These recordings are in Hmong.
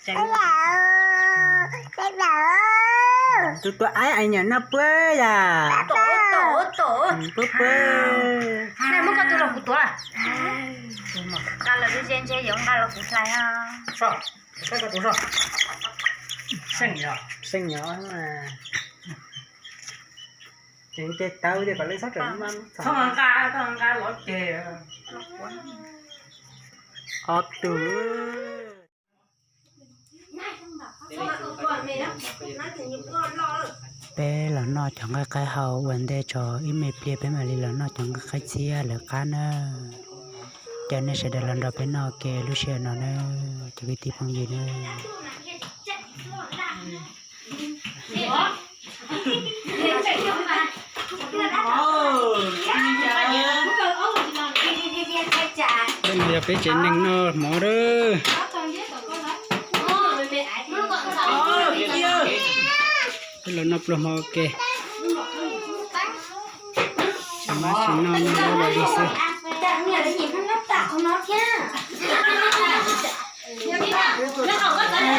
Tus tuav aib es nyuam noj puab yom. Puab puab. Muab koj tus los kuv tuav. Nqa los ze ze yuav nqa los kuv hlais. Seej yom. Tseem ces tawv tias kom lawv txhob rawm mab txog. Ob tug. Peb los noj cov nqaij qaib hau ua ntej tso, ib me pliag peb mam li los noj cov nqaij qaib txhiab lawv qab na. Coj nej sawv daws los nrog peb noj ua ke lub sij hawm no na, cov kwv tij phooj ywg na. Peb no yog peb tsev neeg noj mov lawm. Peb los noj pluag hmo ua ke. Tsis noj no los li xwb.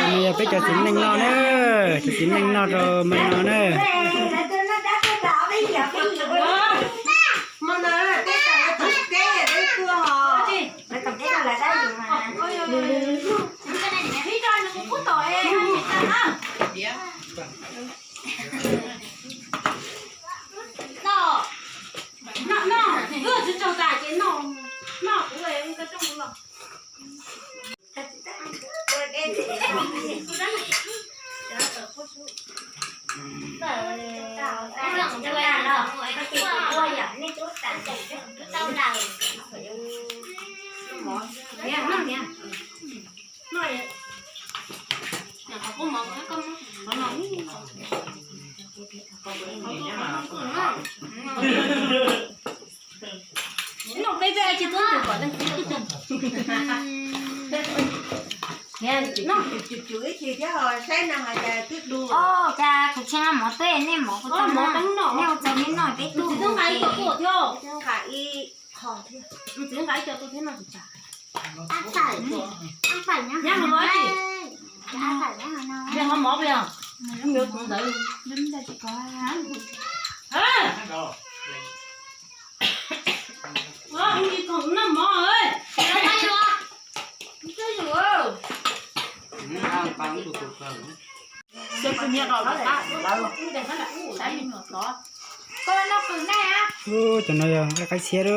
No yog peb cov txiv neej noj na, cov txiv neej noj rau me no na. Noj peb peb tsis tub tus kom leej twg. Noj cub cub ib chim thiab ho saib no hais tias twb du. Cas kuv tsis nqa mov tuaj, nej mov kuv tau mov, nej ua txaus nej noj peb tub. Nqa ib qho thiab, nqa ib co tuaj thiab no. Nyab los mov tsis, nyab ho mov pes os, yuav tus ntawd. Noj mov. Ub, cov no yog nqaij qaib txhiab lawm.